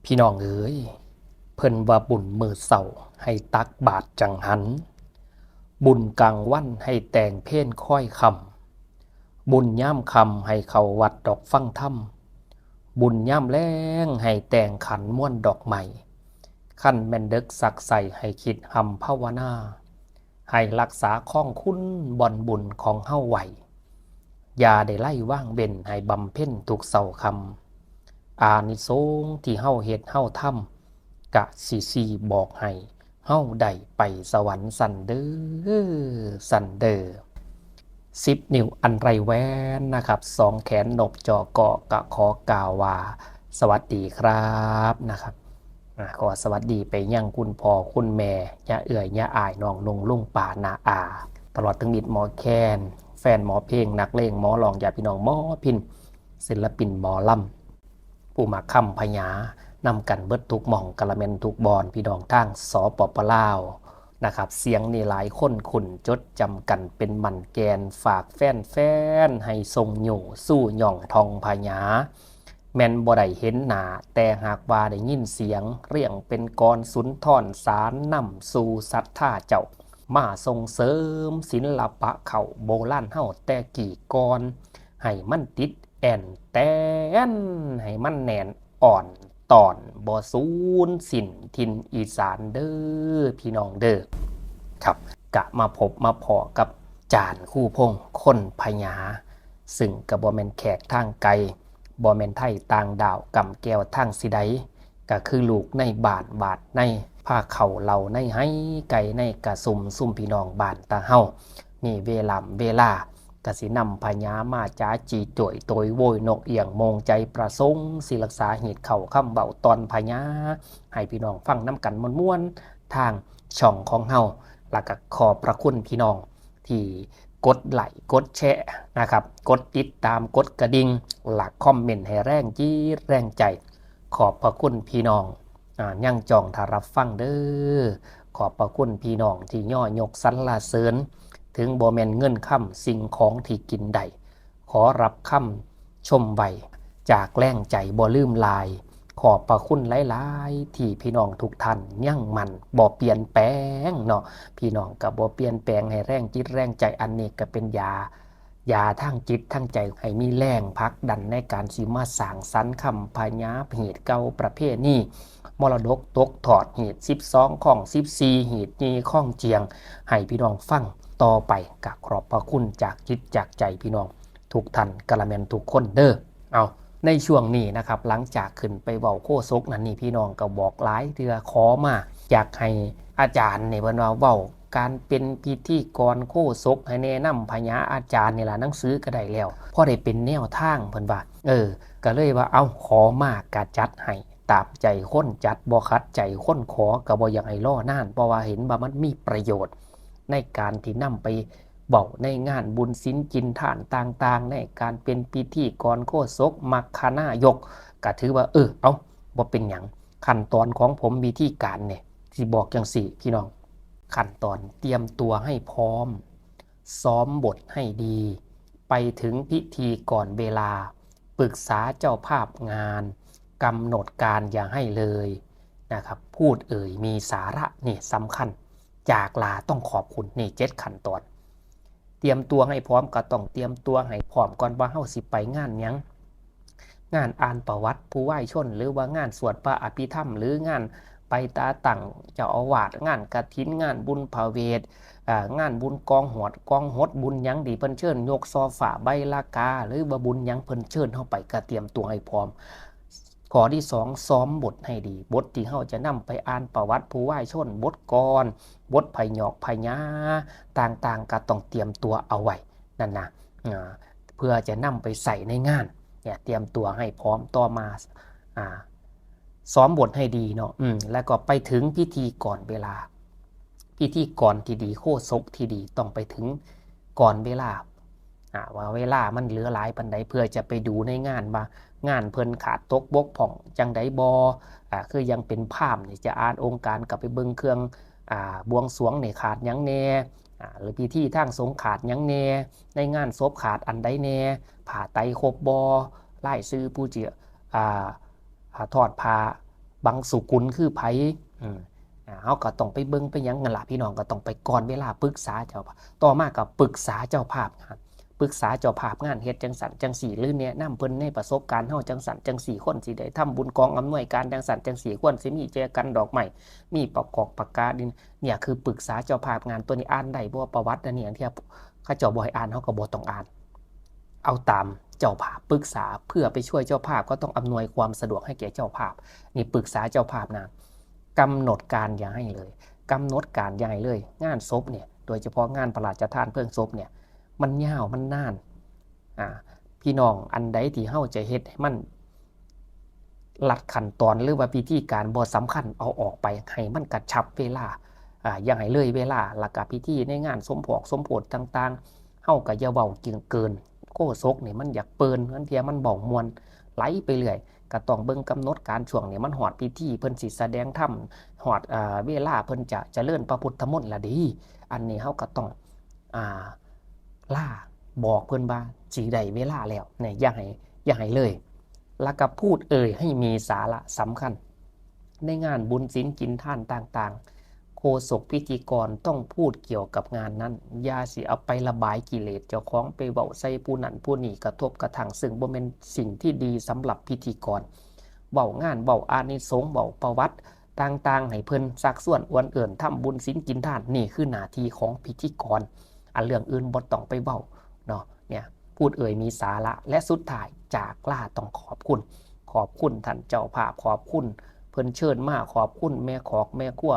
ພີ່ນ້ອງເອີຍ, ເພິ່ນວ່າບຸນມື້ເຊົ້າໃຫ້ຕັກບາດຈັງຫັນ, ບຸນກາງວັນໃຫ້ແຕ່ງເພນຄອຍຄ່ຳ, ບຸນຍາມຄ່ຳໃຫ້ເຂົ້າວັດດອກຟັງທຳ, ບຸນຍາມແລງໃຫ້ແຕ່ງຂັນມວນດອກໄມ້, ຄັນແມ່ນເດິກສັກໄຊໃຫ້ຄິດຮ່ຳພາວະນາ. ໃຫ້ຮັກສາຄອງຄຸນບ່ອນບຸນຂອງເຮົາໄວ້, ຢ່າໄດ້ໄລວາງເວັ້ນໃຫ້ບຳເພັນທຸກເຊົ້າຄ່ຳ. ອານິສົງທີ່ເຮົາເຮັດເຮົາທຳ ກະຊິຊີ້ບອກໃຫ້ເຮົາໄດ້ໄປສະຫວັນຊັ້ນເດີ ຊັ້ນເດີ. ສິບນິ້ວອັນໄຮ້ແຫວນນະຄັບ, ສອງແຂນນົບຈໍ້ເກາະ ກະຂໍກ່າວວ່າ ສະຫວັດດີຄັບນະຄັບ. ອາ ຂໍສະຫວັດດີໄປຍັງຄຸນພໍ່ຄຸນແມ່ ຍາເອື້ອຍຍາອ້າຍ ນ້ອງນຸ່ງລຸງປ້ານ້າອາ ຕະຫຼອດເຖິງມິດໝໍແຄນ ແຟນໝໍເພງ ນັກເລງໝໍຮ້ອງ ຍາດພີ່ນ້ອງໝໍພິນ ສິນລະປິນໝໍລຳ ຜູ້ມັກຄຳພະຍາ ນຳກັນເບິດທຸກໝ່ອງ ກະລະແມ່ນທຸກບ່ອນ ພີ່ນ້ອງທາງ ສປປ ລາວ ນະຄັບ. ສຽງນີ້ຫຼາຍຄົນຄຸ້ນຈົດຈຳກັນເປັນໝັ້ນແກ່ນ ຝາກແຟນໆໃຫ້ຊົງຍູ້ຊູ່ຍ່ອງທ່ອງພະຍາ. ແມ່ນບໍ່ໄດ້ເຫັນໜ້າ ແຕ່ຫາກວ່າໄດ້ຍິນສຽງ ລຽງເປັນກອນສຸນທອນ ສານນຳສູ່ສັດທາເຈົ້າ ມາສົ່ງເສີມສິນລະປະເຄົ້າໂບລານເຮົາແຕ່ກີ້ກ່ອນ ໃຫ້ມັນຕິດແອ່ນແຕ່ນ ໃຫ້ມັນແໜ້ນອ່ອນຕ່ອນ ບໍ່ສູນສິ້ນຖິ່ນອີສານເດີ ພີ່ນ້ອງເດີ. ຄັບ ກະມາພົບມາພໍ້ກັບຈານ ຄູພົງ ຄົນພະຍາ ຊຶ່ງກະບໍ່ແມ່ນແຂກທາງໄກ ບໍ່ແມ່ນໄທຕ່າງດ້າວ ກຳແກ້ວທາງຊິໃດ ກະຄືລູກໃນບ້ານ ບາດໃນ ພາເຂົ້າເລົ່າໃນໄຮ່ ໄກ່ໃນກະຊຸ່ມ ຊຸມພີ່ນ້ອງບ້ານຕາເຮົາ ມີເວລາເວລາ ກະຊິນຳພະຍາມາຈາຈີໂຈຍໂຕຍໂວຍ ນົກອຽງໂມງໃຈ ປະສົງຊິລັກສາຮີດເຄົ້າຄຳເວົ້າຕອນພະຍາ ໃຫ້ພີ່ນ້ອງຟັງນຳກັນມ່ວນໆ ທາງຊ່ອງຂອງເຮົາ. ແລ້ວກະຂອບພະຄຸນພີ່ນ້ອງທີ່ກົດໄລ ກົດແຊນະຄັບ ກົດຕິດຕາມ ກົດກະດິ່ງ ແລະ ຄອມເມັນໃຫ້ແຮງຈິດແຮງໃຈ. ຂອບພະຄຸນພີ່ນ້ອງ ອາ ຍັງຈ້ອງຖ້າຮັບຟັງເດີ. ຂອບພະຄຸນພີ່ນ້ອງທີ່ຍໍຍົກສັນລະເສີນ ເຖິງບໍ່ແມ່ນເງິນຄຳສິ່ງຂອງທີ່ກິນໄດ້ ຂໍຮັບຄຳຊົມໄວ້ຈາກແຮງໃຈບໍ່ລືມລາຍ. ຂອບພະຄຸນຫຼາຍໆ ທີ່ພີ່ນ້ອງທຸກທ່ານຍັງໝັ້ນບໍ່ປ່ຽນແປງເນາະ. ພີ່ນ້ອງກະບໍ່ປ່ຽນແປງໃຫ້ແຮງຈິດແຮງໃຈ. ອັນນີ້ກະເປັນຢາ ຢາທາງຈິດທາງໃຈ ໃຫ້ມີແຮງຜັກດັນໃນການຊິມາສ້າງສັນຄຳພະຍາ ຮີດເກົ່າປະເພນີ ມໍລະດົກຕົກທອດ ຮີດສິບສອງ ຄອງສິບສີ່ ຮີດຍີ່ ຄອງຈຽງ ໃຫ້ພີ່ນ້ອງຟັງຕໍ່ໄປ. ກະຂອບພະຄຸນຈາກຈິດຈາກໃຈພີ່ນ້ອງທຸກທ່ານ ກະລະແມ່ນທຸກຄົນເດີ. ເອົາ ໃນຊ່ວງນີ້ນະຄັບ ຫຼັງຈາກຂຶ້ນໄປເວົ້າໂຄສົກນັ້ນນີ້ ພີ່ນ້ອງກະບອກຫຼາຍເທື່ອ ຂໍມາ ຢາກໃຫ້ອາຈານນີ້ ເພິ່ນວ່າເວົ້າ ການເປັນພິທີກອນໂຄສົກໃຫ້ແນະນຳພະຍາອາຈານນີ້ລະ ໜັງສືກະໄດ້ແລ້ວ ພໍໄດ້ເປັນແນວທາງ ເພິ່ນວ່າ ເອີ ກະເລີຍວ່າ ເອົາ ຂໍມາກະຈັດໃຫ້ ຕາມໃຈຄົນຈັດ ບໍ່ຂັດໃຈຄົນຂໍ ກະບໍ່ຢາກໃຫ້ລໍນານ ເພາະວ່າເຫັນວ່າມັນມີປະໂຫຍດໃນການທີ່ນຳໄປເວົ້າໃນງານບຸນສິນກິນທານຕ່າງໆ ໃນການເປັນພິທີກອນໂຄສົກ ມັກຄະນາຍົກ ກະຖືວ່າ ເອີ ເອົາ ບໍ່ເປັນຫຍັງ ຂັ້ນຕອນຂອງຜົມ ວິທີການນີ້ ຊິບອກຈັ່ງຊີ້ພີ່ນ້ອງ ຂັ້ນຕອນຕຽມຕົວໃຫ້ພ້ອມ ຊ້ອມບົດໃຫ້ດີ ໄປເຖິງພິທີກ່ອນເວລາ ປຶກສາເຈົ້າພາບງານ ກຳນົດການຢ່າໃຫ້ເລີຍນະຄັບ ພູດເອີຍມີສາລະ ນີ້ສຳຄັນ ຈາກຫຼ້າຕ້ອງຂອບຄຸນ ນີ້ເຈັດຂັ້ນຕອນ. ຕຽມຕົວໃຫ້ພ້ອມ ກະຕ້ອງຕຽມຕົວໃຫ້ພ້ອມກ່ອນວ່າເຮົາຊິໄປງານຫຍັງ ງານອ່ານປະຫວັດຜູ້ວາຍຊົນ ຫຼືວ່າງານສວດພະອະພິທຳ ຫຼືງານໄປຕາຕັ້ງເຈົ້າອາວາດ ງານກະຖິນ ງານບຸນພະເວດ ອາ ງານບຸນກອງຫວດກອງຫົດ ບຸນຫຍັງທີ່ເພິ່ນເຊີນຍົກຊໍ້ຟ້າໃບລະກາ ຫຼືວ່າບຸນຫຍັງເພິ່ນເຊີນເຮົາໄປ ກະຕຽມຕົວໃຫ້ພ້ອມ. ຂໍ້ທີສອງ ຊ້ອມບົດໃຫ້ດີ ບົດທີ່ເຮົາຈະນຳໄປອ່ານປະຫວັດຜູ້ວາຍຊົນ ບົດກອນ ບົດພະຍອກພະຍາຕ່າງໆ ກະຕ້ອງຕຽມຕົວເອົາໄວ້ນັ້ນນະ ອາ ເພື່ອຈະນຳໄປໃຊ້ໃນງານ ເອີ ຕຽມຕົວໃຫ້ພ້ອມ. ຕໍ່ມາ ອາ ຊ້ອມບົດໃຫ້ດີເນາະ ອືມ ແລ້ວກໍໄປເຖິງພິທີກ່ອນເວລາ ພິທີກອນທີ່ດີ ໂຄສົກທີ່ດີ ຕ້ອງໄປເຖິງກ່ອນເວລາ ອາ ວ່າເວລາມັນເຫຼືອຫຼາຍປານໃດ ເພື່ອຈະໄປດູໃນງານວ່າງານເພິ່ນຂາດຕົກບົກຜ່ອງຈັ່ງໃດບໍ່ ອາ ຄືຢ່າງເປັນພາມນີ້ ຈະອ່ານອົງການ ກະໄປເບິ່ງເຄື່ອງ ອາ ບວງສວງນີ້ຂາດຫຍັງແດ່ ອາ ຫຼືພິທີທາງສົງຂາດຫຍັງແດ່ ໃນງານສົບຂາດອັນໃດແດ່ ຜ້າໄຕຄົບບໍ່ ລາຍຊື່ຜູ້ຈະ ອາ ອາ ທອດຜ້າ ບັງສຸກຸນຄືໃຜ ອືມ ອ່າ ເຮົາກໍຕ້ອງໄປເບິ່ງໄປຫຍັງນັ້ນລະ ພີ່ນ້ອງກໍຕ້ອງໄປກ່ອນເວລາປຶກສາເຈົ້າພາບ ຕໍ່ມາກໍປຶກສາເຈົ້າພາບງານ ປຶກສາເຈົ້າພາບງານເຮັດຈັ່ງຊັ້ນຈັ່ງຊີ້ ຫຼືແນະນຳເພິ່ນໃນປະສົບການເຮົາຈັ່ງຊັ້ນຈັ່ງຊີ້ ຄວນຊິໄດ້ທຳບຸນ ກອງອຳນວຍການຈັ່ງຊັ້ນຈັ່ງຊີ້ ຄວນຊິມີແຈກັນດອກໄມ້ ມີປະກອບປະກາດ ນີ້ຄືປຶກສາເຈົ້າພາບງານ ຕົວນີ້ອ່ານໄດ້ບໍ່? ປະຫວັດອັນນີ້ ອັນທີ່ເຂົາເຈົ້າບໍ່ໃຫ້ອ່ານ ເຮົາກໍບໍ່ຕ້ອງອ່ານ ເອົາຕາມເຈົ້າພາບປຶກສາ ເພື່ອໄປຊ່ວຍເຈົ້າພາບ ກໍຕ້ອງອຳນວຍຄວາມສະດວກໃຫ້ແກ່ເຈົ້າພາບ ນີ້ປຶກສາເຈົ້າພາບນະ ກຳນົດການຢ່າໃຫ້ເລີຍ ກຳນົດການຢ່າໃຫ້ເລີຍ ງານສົບນີ້ ໂດຍສະເພາະງານພະລາຊະທານເພີງສົບນີ້ ມັນຍາວ ມັນນານ ອ່າ ພີ່ນ້ອງ ອັນໃດທີ່ເຮົາຈະເຮັດໃຫ້ມັນລັດຂັ້ນຕອນ ຫຼືວ່າພິທີການບໍ່ສຳຄັນ ເອົາອອກໄປ ໃຫ້ມັນກະຊັບເວລາ ອ່າ ຢ່າໃຫ້ເລີຍເວລາ ແລ້ວກະພິທີໃນງານສົມພອກສົມໂພດຕ່າງໆ ເຮົາກະຢ່າເວົ້າເກີນ ໂຄສົກນີ້ມັນຢາກເປີນ ລາງເທື່ອມັນເວົ້າມ່ວນ ໄຫຼໄປເລື້ອຍ ກະຕ້ອງເບິ່ງກຳນົດການ ຊ່ວງນີ້ມັນຮອດພິທີເພິ່ນຊິສະແດງທຳ ຮອດ ເອີ ເວລາເພິ່ນຈະຈະເລີນພະພຸດທະມົນລະເດ ອັນນີ້ເຮົາກະຕ້ອງ ອ່າ ລາ ບອກເພິ່ນວ່າຊິໄດ້ເວລາແລ້ວ ນີ້ ຢ່າໃຫ້ ຢ່າໃຫ້ເລີຍ ແລ້ວກະພູດເອີ່ຍໃຫ້ມີສາລະສຳຄັນ ໃນງານບຸນສິນກິນທານຕ່າງໆ ໂຄສົກພິທີກອນຕ້ອງພູດກ່ຽວກັບງານນັ້ນ ຢ່າຊິເອົາໄປລະບາຍກິເລດເຈົ້າຂອງ ໄປເວົ້າໃສ່ຜູ້ນັ້ນຜູ້ນີ້ ກະທົບກະທັ່ງ ເຊິ່ງບໍ່ແມ່ນສິ່ງທີ່ດີສຳລັບພິທີກອນ ເວົ້າງານ ເວົ້າອານິສົງ ເວົ້າປະຫວັດຕ່າງໆ ໃຫ້ເພິ່ນຊັກຊວນອວນເອີ່ນທຳບຸນສິນກິນທານ ນີ້ຄືໜ້າທີ່ຂອງພິທີກອນ ອັນເລື່ອງອື່ນບໍ່ຕ້ອງໄປເວົ້າເນາະ ເນຍ ພູດເອີ່ຍມີສາລະ ແລະ ສຸດທ້າຍຈາກລາຕ້ອງຂອບຄຸນ ຂອບຄຸນທ່ານເຈົ້າພາບ ຂອບຄຸນເພິ່ນເຊີນມາ ຂອບຄຸນແມ່ຂອກແມ່ຄົວ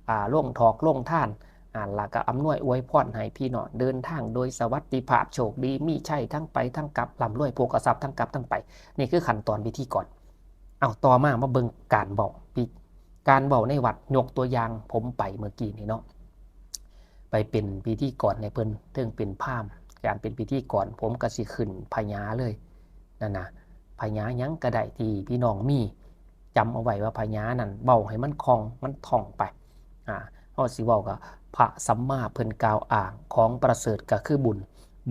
ອ່າ ໂຮງຖອກໂຮງທານ ອ່າ ແລ້ວກໍອຳນວຍອວຍພອນໃຫ້ພີ່ນ້ອງເດີນທາງໂດຍສະຫວັດດີພາບ ໂຊກດີມີໄຊທັງໄປທັງກັບ ລ່ຳລວຍໂພຄະຊັບທັງກັບທັງໄປ ນີ້ຄືຂັ້ນຕອນພິທີກອນ. ເອົາ ຕໍ່ມາມາເບິ່ງການເວົ້າ ການເວົ້າໃນວັດ ຍົກຕົວຢ່າງ ຜົມໄປເມື່ອກີ້ນີ້ເນາະ ໄປເປັນພິທີກອນໃຫ້ເພິ່ນ ເຖິງເປັນພາມ ການເປັນພິທີກອນ ຜົມກໍຊິຂຶ້ນພະຍາເລີຍ ນັ້ນນະ ພະຍາຫຍັງກໍໄດ້ທີ່ພີ່ນ້ອງມີ ຈຳເອົາໄວ້ວ່າພະຍານັ້ນ ເວົ້າໃຫ້ມັນຄ່ອງ ມັນທ່ອງໄປ ອ່າ ເຮົາຊິເວົ້າກໍ ພະສຳມາເພິ່ນກ່າວອ້າງ ຂອງປະເສີດກໍຄືບຸນ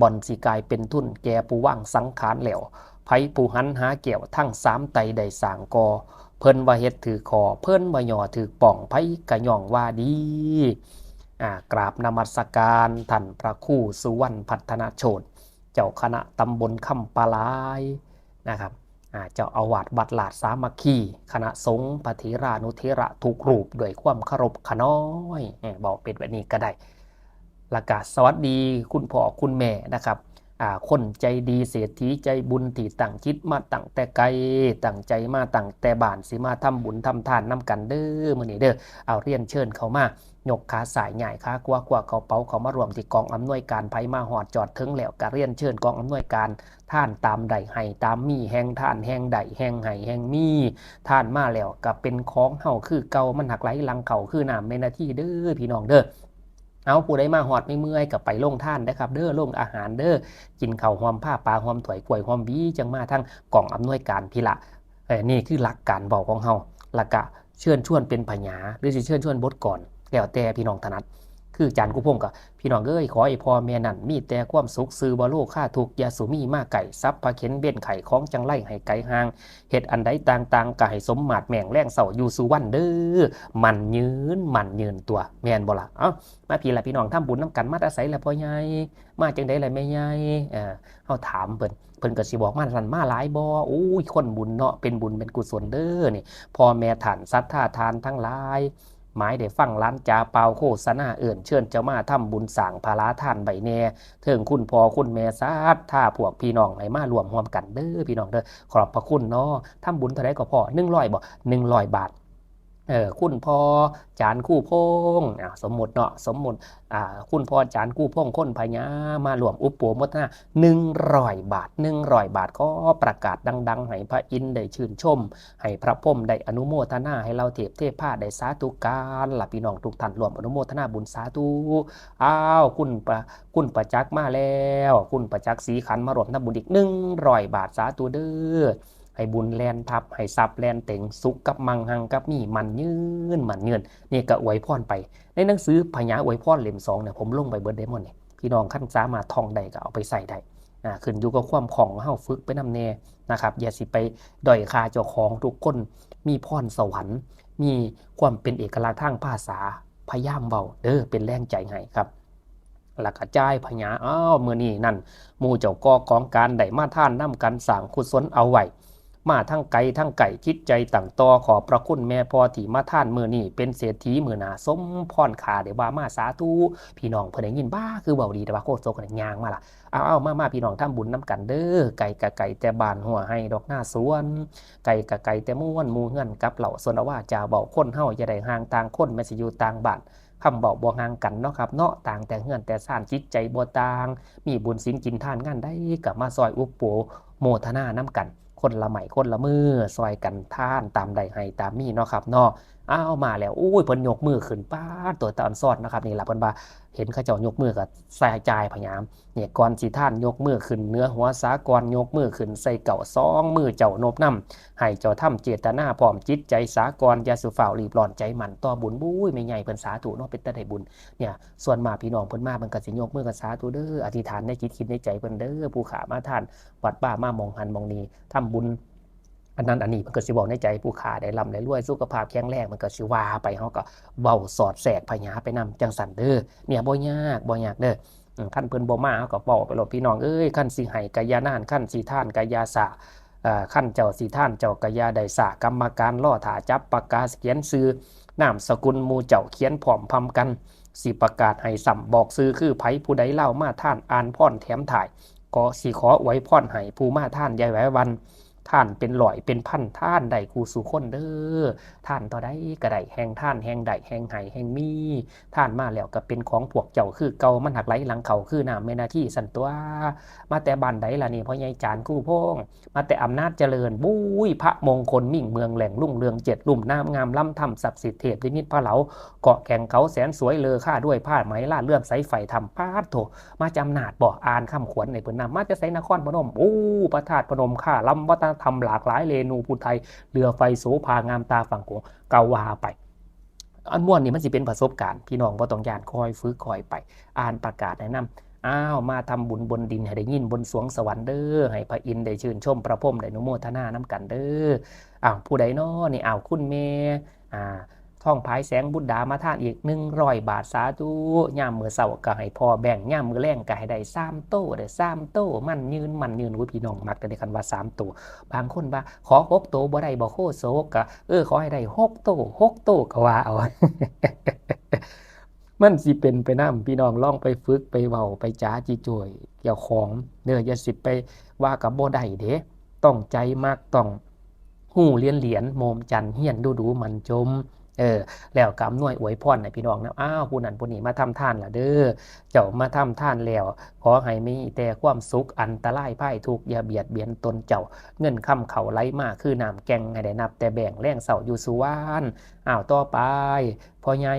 ບ່ອນຊິກາຍເປັນທຶນແກ່ຜູ້ວາງສັງຂານແລ້ວ ໃຜຜູ້ຫັນຫາແກ້ວທັງສາມໄຕໄດ້ສ້າງກໍ່ ເພິ່ນວ່າເຮັດຖືກຂໍ້ ເພິ່ນວ່າຍໍຖືກປ້ອງ ໃຜກໍຍ້ອງວ່າດີ ອ່າ ກາບນະມັດສະການທ່ານພະຄູສຸວັນພັດທະນະໂຊດ ເຈົ້າຄະນະຕຳບົນຄຳປາລາຍນະຄັບ ອ່າ ເຈົ້າອາວາດວັດລາດສາມັກຄີ ຄະນະສົງ ພະເຖລານຸເຖລະທຸກຮູບ ດ້ວຍຄວາມເຄົາລົບຂະນ້ອຍ ເວົ້າເປັນແບບນີ້ກໍໄດ້ ແລ້ວກະສະຫວັດດີຄຸນພໍ່ຄຸນແມ່ນະຄັບ ອ່າ ຄົນໃຈດີເສດຖີໃຈບຸນທີ່ຕັ້ງຈິດມາຕັ້ງແຕ່ໄກ ຕັ້ງໃຈມາຕັ້ງແຕ່ບ້ານ ຊິມາທຳບຸນທຳທານນຳກັນເດີ ມື້ນີ້ເດີ ເອົາ ຮຽນເຊີນເຂົ້າມາ ຍົກຂາຊ້າຍ ຍ້າຍຂາຂວາ ຄວ້າເຂົ້າເປົາ ເຂົ້າມາຮ່ວມທີ່ກອງອຳນວຍການ ໃຜມາຮອດຈອດເຖິງແລ້ວ ກະຮຽນເຊີນກອງອຳນວຍການ ທານຕາມໄດ້ ໃຫ້ຕາມມີ ແຮ່ງທານແຮ່ງໄດ້ ແຮ່ງໃຫ້ແຮ່ງມີ ທານມາແລ້ວກະເປັນຂອງເຮົາຄືເກົ່າ ມັນຫັກໄຫຼຫຼັງເຂົ້າຄືນ້ຳແມ່ນາທີເດີ ພີ່ນ້ອງເດີ. ເອົາ ຜູ້ໃດມາຮອດເມື່ອຍໆ ກະໄປໂຮງທານເດີຄັບເດີ ໂຮງອາຫານເດີ ກິນເຂົ້າຮ່ວມພາປາຮ່ວມຖ້ວຍ ກ້ວຍຮ່ວມຫວີ ຈັ່ງມາທາງກອງອຳນວຍການພີ້ລະ ເອີ ນີ້ຄືຫຼັກການເວົ້າຂອງເຮົາ ແລ້ວກະເຊີນຊວນເປັນພະຍາ ຫຼືຊິເຊີນຊວນບົດກອນ ແລ້ວແຕ່ພີ່ນ້ອງຖະໜັດ ຄືອາຈານຄູພົງກໍ ພີ່ນ້ອງເອີຍ ຂໍໃຫ້ພໍ່ແມ່ນັ້ນມີແຕ່ຄວາມສຸກ ຊື່ວ່າໂລຄາທຸກ ຢ່າສູ່ມີມາໃກ້ ສັບພະເຂັນເວັນໄຂ້ ຂອງຈັງໄລໃຫ້ໄກຫ່າງ ເຮັດອັນໃດຕ່າງໆ ກໍໃຫ້ສົມມາດແມ່ງແລງເຊົາຢູ່ສູ່ວັນເດີ ໝັ້ນຍືນ ໝັ້ນຍືນຕົວະ ແມ່ນບໍ່ລະ? ເອົ້າ ມາພີ້ລະ ພີ່ນ້ອງ ທຳບຸນນຳກັນ ມາແຕ່ໃສລະພໍ່ໃຫຍ່ ມາຈັ່ງໃດລະແມ່ໃຫຍ່? ເອີ ເຮົາຖາມເພິ່ນ ເພິ່ນກໍຊິບອກມາຊັ້ນ ມາຫຼາຍບໍ່? ໂອ້ຍ ຄົນບຸນເນາະ ເປັນບຸນເປັນກຸສົນເດີນີ້ ພໍ່ແມ່ທ່ານສັດທາທ່ານທັງຫຼາຍ ໝາຍໄດ້ຟັງຫຼານຈາປ່າວໂຄສະນາເອີ້ນເຊີນເຈົ້າມາທຳບຸນສ້າງພະລາທານໄວ້ແດ່ ເຖິງຄຸນພໍ່ຄຸນແມ່ສັດທາພວກພີ່ນ້ອງໃຫ້ມາຮ່ວມຮ່ວມກັນເດີ ພີ່ນ້ອງເດີ ຂອບພະຄຸນເນາະ ທຳບຸນເທົ່າໃດກໍພໍ່? ໜຶ່ງຮ້ອຍບໍ່? ໜຶ່ງຮ້ອຍບາດ ເອີ ຄຸນພໍ່ຈານຄູພົງ ອ່າ ສົມມຸດເນາະ ສົມມຸດ ອ່າ ຄຸນພໍ່ຈານຄູພົງ ຄົນພະຍາ ມາຮ່ວມອຸປະໂມທະນາ ໜຶ່ງຮ້ອຍບາດ ໜຶ່ງຮ້ອຍບາດ ຂໍປະກາດດັງໆ ໃຫ້ພະອິນໄດ້ຊື່ນຊົມ ໃຫ້ພະພົມໄດ້ອະນຸໂມທະນາ ໃຫ້ເຫຼົ່າເທບເທພາໄດ້ສາທຸການລະ ພີ່ນ້ອງທຸກທ່ານ ຮ່ວມອະນຸໂມທະນາບຸນ ສາທຸ. ອ້າວ ຄຸນປະ ຄຸນປະຈັກມາແລ້ວ ຄຸນປະຈັກສີຂັນ ມາຮ່ວມທຳບຸນອີກໜຶ່ງຮ້ອຍບາດ ສາທຸເດີ ໃຫ້ບຸນແລ່ນທັບ ໃຫ້ຊັບແລ່ນເຕັງ ສຸກກັບມັ່ງ ຮັ່ງກັບມີ ໝັ້ນຍືນ ໝັ້ນຍືນ ນີ້ກໍອວຍພອນໄປ ໃນໜັງສືພະຍາອວຍພອນເຫຼັ້ມສອງເນຍ ຜົມລົງໄປເບິດເດ້ໝົດນີ້ ພີ່ນ້ອງຄັນສາມາດທ່ອງໄດ້ກໍເອົາໄປໃຊ້ໄດ້ ນະ ຂຶ້ນຢູ່ກັບຄວາມຄ່ອງເຮົາ ຝຶກໄປນຳແດ່ນະຄັບ. ຢ່າຊິໄປດ້ອຍຄ່າເຈົ້າຂອງ, ທຸກຄົນມີພອນສະຫວັນ, ມີຄວາມເປັນເອກະລັກທາງພາສາ, ພະຍາຍາມເວົ້າເດີ ເປັນແຮງໃຈໃຫ້ຄັບ. ແລ້ວກະຈ່າຍພະຍາ ອ້າວ ມື້ນີ້ນັ້ນ ໝູ່ເຈົ້າກໍ່ກອງການໄດ້ມາທານນຳກັນ ສ້າງກຸສົນເອົາໄວ້ ມາທັງໄກທັງໃກ້ ຈິດໃຈຕັ້ງຕໍ່ ຂອບພະຄຸນແມ່ພໍ່ທີ່ມາທານມື້ນີ້ ເປັນເສດຖີມື້ໜ້າ ສົມພອນຂ້າໄດ້ວ່າມາ ສາທຸ. ພີ່ນ້ອງເພິ່ນໄດ້ຍິນ ບ້າ ຄືເວົ້າດີແຕ່ວ່າ ໂຄສົກນີ້ຍ່າງມາລະ ເອົາໆ ມາໆ ພີ່ນ້ອງທຳບຸນນຳກັນເດີ. ໄກກະໄກແຕ່ບ້ານ ຮົ້ວໄຮ່ດອກນາສວນ ໄກກະໄກແຕ່ມວນໝູ່ເຮືອນກັບເຫຼົ່າ ສົນລະວາຈາເວົ້າ ຄົນເຮົາຢ່າໄດ້ຫ່າງຕ່າງຄົນ ແມ່ນຊິຢູ່ຕ່າງບ້ານ ຄຳເວົ້າບໍ່ຫ່າງກັນເນາະຄັບເນາະ ຕ່າງແຕ່ເຮືອນແຕ່ຊານ ຈິດໃຈບໍ່ຕ່າງ ມີບຸນສິນກິນທານ ງານໃດກໍມາຊ່ອຍອຸປໂພໂມທະນານຳກັນ ຄົນລະໄມ້ຄົນລະມື ຊ່ອຍກັນທານຕາມໄດ້ໃຫ້ຕາມມີເນາະຄັບເນາະ. ອ້າວ ມາແລ້ວ ໂອ້ຍ ເພິ່ນຍົກມືຂຶ້ນ ປາດ ຕົວຕາອອນຊອນເນາະຄັບ. ນີ້ລະເພິ່ນວ່າ ເຫັນເຂົາເຈົ້າຍົກມືກໍໃສ່ຈ່າຍພະຍາມ ນີ້ ກ່ອນຊິທານ ຍົກມືຂຶ້ນເໜືອຫົວສາກ່ອນ ຍົກມືຂຶ້ນໃສ່ເກົ້າ ສອງມືເຈົ້ານົບນຳ ໃຫ້ເຈົ້າທຳເຈດຕະນາ ພ້ອມຈິດໃຈສາກ່ອນ ຢ່າສູ່ຟ້າວຣີບຮ້ອນ ໃຈໝັ້ນຕໍ່ບຸນ. ໂອ້ຍ ແມ່ໃຫຍ່ເພິ່ນ ສາທຸເນາະ ເປັນຕາໄດ້ບຸນ. ເນຍ ສ່ວນມາກພີ່ນ້ອງເພິ່ນມາ ເພິ່ນກໍຊິຍົກມືກັນ ສາທຸເດີ ອະທິຖານໃນຈິດ ຄິດໃນໃຈເພິ່ນເດີ ຜູ້ຂ້າມາທານວັດວາມາໝ່ອງຫັ້ນໝ່ອງນີ້ ທຳບຸນອັນນັ້ນອັນນີ້ ເພິ່ນກໍຊິເວົ້າໃນໃຈ ຜູ້ຂ້າໄດ້ລ່ຳໄດ້ລວຍ ສຸຂະພາບແຂງແຮງ ເພິ່ນກໍຊິວ່າໄປ ເຮົາກໍເວົ້າສອດແຊກພະຍາໄປນຳ ຈັ່ງຊັ້ນເດີ. ເນຍ ບໍ່ຍາກ ບໍ່ຍາກເດີ. ອືມ ຄັນເພິ່ນບໍ່ມາ ເຮົາກໍເວົ້າໄປໂລດ ພີ່ນ້ອງເອີຍ. ຄັນຊິໃຫ້ກະຢ່ານານ ຄັນຊິທານກະຢ່າຊ້າ ເອີ ຄັນເຈົ້າຊິທານ ເຈົ້າກະຢ່າໄດ້ຊ້າ ກຳມະການລໍຖ້າ ຈັບປາກກາຂຽນຊື່ ນາມສະກຸນໝູ່ເຈົ້າ ຂຽນພ້ອມພຳກັນ ຊິປະກາດໃຫ້ຊ້ຳ ບອກຊື່ຄືໃຜ ຜູ້ໃດລາວມາທານ ອ່ານພອນແຖມທ້າຍ ກໍຊິຂໍອວຍພອນໃຫ້ຜູ້ມາທານຢ່າໄຫວຫວັ່ນ ທານເປັນຮ້ອຍເປັນພັນ ທານໄດ້ຄູ່ສູ່ຄົນເດີ. ທານເທົ່າໃດກໍໄດ້ ແຮ່ງທານແຮ່ງໄດ້ ແຮ່ງໃຫ້ແຮ່ງມີ ທານມາແລ້ວກໍເປັນຂອງພວກເຈົ້າຄືເກົ່າ ມັນຫາກໄຫຼຫຼັງເຂົ້າຄືນ້ຳແມ່ນາທີຊັ້ນຕົວະ. ມາແຕ່ບ້ານໃດລະນີ້ ພໍ່ໃຫຍ່ຈານຄູພົງ? ມາແຕ່ອຳນາດຈະເລີນ ບຸ້ຍ ພະມົງຄົນມິ່ງເມືອງແຫຼງ ລຸ້ງເຮືອງເຈັດລຸ່ມ ນາມງາມລຳທຳ ສັກສິດເທບນິມິດພະເລົາ ເກາະແກ່ງເຂົາແສນສວຍ ເລີຄ່າດ້ວຍຜ້າໄໝ ລາດເລື່ອມໃສໄຟທຳ. ປາດໂທ້ ມາຈາກອຳນາດບໍ? ອ່ານຄຳຂວັນໃຫ້ເພິ່ນນຳ. ມາຈາກໃສ? ນະຄອນພະນົມ. ໂອ້ ພະທາດພະນົມ ຄ້າລຳວັດທະນະທຳຫຼາກຫຼາຍ ເລນູຜູ້ໄທ ເຫຼືອໄຟໂສພາງາມຕາຝັ່ງໂຂງ ກໍວ່າໄປ. ອັນມ່ວນນີ້ມັນຊິເປັນປະສົບການ ພີ່ນ້ອງບໍ່ຕ້ອງຢ້ານ ຄ່ອຍຝຶກຄ່ອຍໄປ ອ່ານປະກາດແນະນຳ. ອ້າວ ມາທຳບຸນບົນດິນໃຫ້ໄດ້ຍິນ ບົນສວງສະຫວັນເດີ ໃຫ້ພະອິນໄດ້ຊື່ນຊົມ ພະພົມໄດ້ອະນຸໂມທະນານຳກັນເດີ. ອ້າວ ຜູ້ໃດນໍນີ້? ອ້າວ ຄຸນແມ່ ອ່າ ທອງຜາຍແສງບຸດດາ ມາທານອີກໜຶ່ງຮ້ອຍບາດ ສາທຸ. ຍາມມື້ເຊົ້າກໍໃຫ້ພໍ່ແບ່ງ ຍາມມື້ແລງກໍໃຫ້ໄດ້ສາມໂຕເດີ ສາມໂຕ ໝັ້ນຍືນ ໝັ້ນຍືນ. ໂອ້ຍ ພີ່ນ້ອງມັກເດ້ ຄັນວ່າສາມໂຕ. ບາງຄົນວ່າ ຂໍຫົກໂຕບໍ່ໄດ້ບໍ ໂຄສົກ? ກໍ ເອີ ຂໍໃຫ້ໄດ້ຫົກໂຕ ຫົກໂຕກໍວ່າເອົາ ມັນຊິເປັນໄປນຳ. ພີ່ນ້ອງລອງໄປຝຶກໄປເວົ້າໄປຈາຈິໂຈຍເຈົ້າຂອງເດີ ຢ່າຊິໄປວ່າກໍບໍ່ໄດ້ເດ້. ຕ້ອງໃຈມັກ ຕ້ອງຮູ້ລຽນຫຼຽນ ໂມມຈັນ ຮຽນດູໆ ໝັ່ນຈົມ ເອີ ແລ້ວກໍອຳນວຍອວຍພອນໃຫ້ພີ່ນ້ອງນຳ. ອ້າວ ຜູ້ນັ້ນຜູ້ນີ້ມາທຳທານລະເດີ ເຈົ້າມາທຳທານແລ້ວ ຂໍໃຫ້ມີແຕ່ຄວາມສຸກ ອັນຕະລາຍພາຍທຸກ ຢ່າບຽດບຽນຕົນເຈົ້າ. ເງິນຄຳເຂົ້າໄຫຼມາຄືນ້ຳແກ່ງ ໃຫ້ໄດ້ນັບແຕ່ແບ່ງແລງເຊົ້າຢູ່ສຸວັນ. ອ້າວ ຕໍ່ໄປ ພໍ່ໃຫຍ່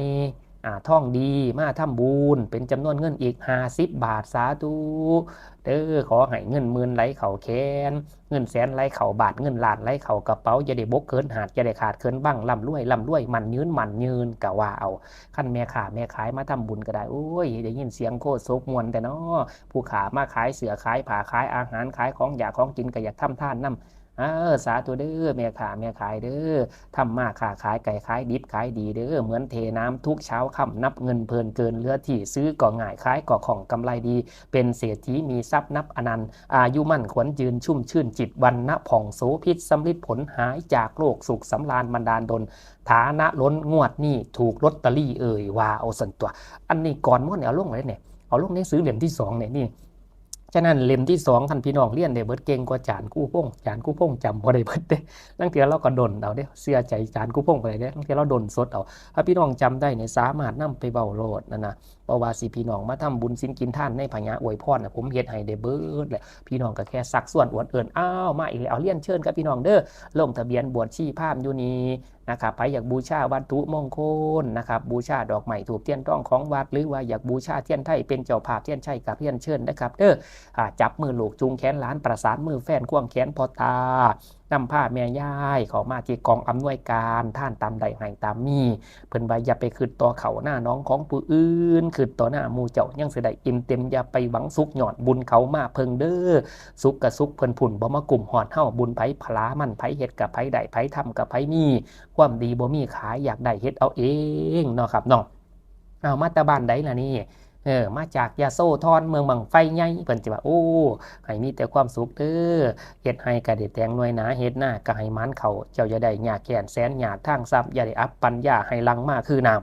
ອາ ທອງດີ ມາທຳບຸນເປັນຈຳນວນເງິນອີກຫ້າສິບບາດ ສາທຸເດີ. ຂໍໃຫ້ເງິນໝື່ນໄຫຼເຂົ້າແຂນ ເງິນແສນໄຫຼເຂົ້າບ້ານ ເງິນລ້ານໄຫຼເຂົ້າກະເປົາ ຢ່າໄດ້ບົກເກີນຫາດ ຢ່າໄດ້ຂາດເຂີນບັງ ລ່ຳລວຍ ລ່ຳລວຍ ໝັ້ນຍືນ ໝັ້ນຍືນ ກະວ່າເອົາ. ຄັນແມ່ຄ້າແມ່ຂາຍມາທຳບຸນກໍໄດ້. ໂອ້ຍ ໄດ້ຍິນສຽງໂຄສົກມ່ວນແທ້ນໍ ຜູ້ຄ້າມາຂາຍເສື້ອຂາຍຜ້າ ຂາຍອາຫານ ຂາຍຂອງຢາກຂອງກິນ ກໍຢາກທຳທານນຳ. ເອີ ສາທຸເດີ ແມ່ຄ້າແມ່ຂາຍເດີ ທຳມາຄ້າຂາຍ ໃຫ້ຂາຍດິບຂາຍດີເດີ ເໝືອນເທນ້ຳທຸກເຊົ້າຄ່ຳ ນັບເງິນເພີນເກີນເຫຼືອທີ່ ຊື້ກໍງ່າຍ ຂາຍກໍຄ່ອງ ກຳໄລດີ ເປັນເສດຖີມີຊັບນັບອະນັນ ອາຍຸໝັ້ນຂວັນຍືນ ຊຸ່ມຊື່ນຈິດ ວັນນະຜ່ອງໂສພິດ ສຳລິດຜົນ ຫາຍຈາກໂລກສຸກສຳລານບັນດານດົນ ຖານະລົ້ນ ງວດນີ້ຖືກລົດຕະລີເອີຍ ວ່າເອົາຊັ້ນຕົວະ. ອັນນີ້ກ່ອນມ່ວນເອົາລົງເລີຍນີ້ ເອົາລົງໃນໜັງສືເຫຼັ້ມທີສອງນີ້ ນີ້ ສະນັ້ນ ເຫຼັ້ມທີສອງ ຄັນພີ່ນ້ອງລຽນໄດ້ເບິດ ເກັ່ງກວ່າຈານຄູພົງ ຈານຄູພົງຈຳບໍ່ໄດ້ເບິດເດ້. ລາງເທື່ອລາວກໍດົນເອົາເດ້ ເຊື່ອໃຈຈານຄູພົງໄປເດ້ ລາງເທື່ອລາວດົນສົດເອົາ. ຖ້າພີ່ນ້ອງຈຳໄດ້ນີ້ ສາມາດນຳໄປເວົ້າໂລດນັ້ນນະ. ບໍ່ວ່າຊິພີ່ນ້ອງມາທຳບຸນສິນກິນທານໃນພະຍາອວຍພອນນະ ຜົມເຮັດໃຫ້ໄດ້ເບີດແຫຼະ. ພີ່ນ້ອງກໍແຄ່ຊັກຊວນອວດເອີ້ນ ອ້າວ ມາອີກແລ້ວ ເອົາ ລຽນເຊີນກັບພີ່ນ້ອງເດີ ລົງທະບຽນບວດຊີພາມຢູ່ນີ້ ນະຄັບ. ໃຜຢາກບູຊາວັດຖຸມົງຄົນນະຄັບ ບູຊາດອກໄມ້ທູບທຽນທອງຂອງວັດ ຫຼືວ່າຢາກບູຊາທຽນໄທເປັນເຈົ້າພາບທຽນໄຊ ກໍລຽນເຊີນນະຄັບເດີ. ອາ ຈັບມືລູກຈູງແຂນຫຼານ ປະສານມືແຟນຄວງແຂນພໍ່ຕາ ນຳພາແມ່ຍາຍເຂົ້າມາທີ່ກອງອຳນວຍການ ທານຕາມໄດ້ໃຫ້ຕາມມີ. ເພິ່ນວ່າ ຢ່າໄປຄິດຕໍ່ເຂົ້ານາໜອງຂອງຜູ້ອື່ນ, ຄິດຕໍ່ນາໝູ່ເຈົ້າຍັງຊິໄດ້ອີ່ມເຕັມ. ຢ່າໄປຫວັງສຸກຍ້ອນບຸນເຂົາມາເພິ່ງເດີ້, ສຸກກະສຸກເພິ່ນພຸ້ນ ບໍ່ມາກຸ້ມຮອດເຮົາ. ບຸນໃຜພະລາມັນ, ໃຜເຮັດກະໃຜໄດ້, ໃຜທຳກະໃຜມີ. ຄວາມດີບໍ່ມີຂາຍ, ຢາກໄດ້ເຮັດເອົາເອງເນາະຄັບເນາະ. ເອົາ ມາແຕ່ບ້ານໃດລະນີ້? ເອີ ມາຈາກຍະໂສທອນ ເມືອງບັ້ງໄຟໃຫຍ່. ເພິ່ນຊິວ່າ ໂອ້ ໃຫ້ມີແຕ່ຄວາມສຸກເດີ້, ເຮັດໄຮ່ກະໄດ້ແຕງໜ່ວຍໜາ, ເຮັດນາກະໃຫ້ໝານເຂົ້າ. ເຈົ້າຢ່າໄດ້ຍາກແຄ້ນແສນຍາກທາງຊັບ, ຢ່າໄດ້ອັບປັນຍາໃຫ້ຫຼັ່ງມາຄືນ້ຳ.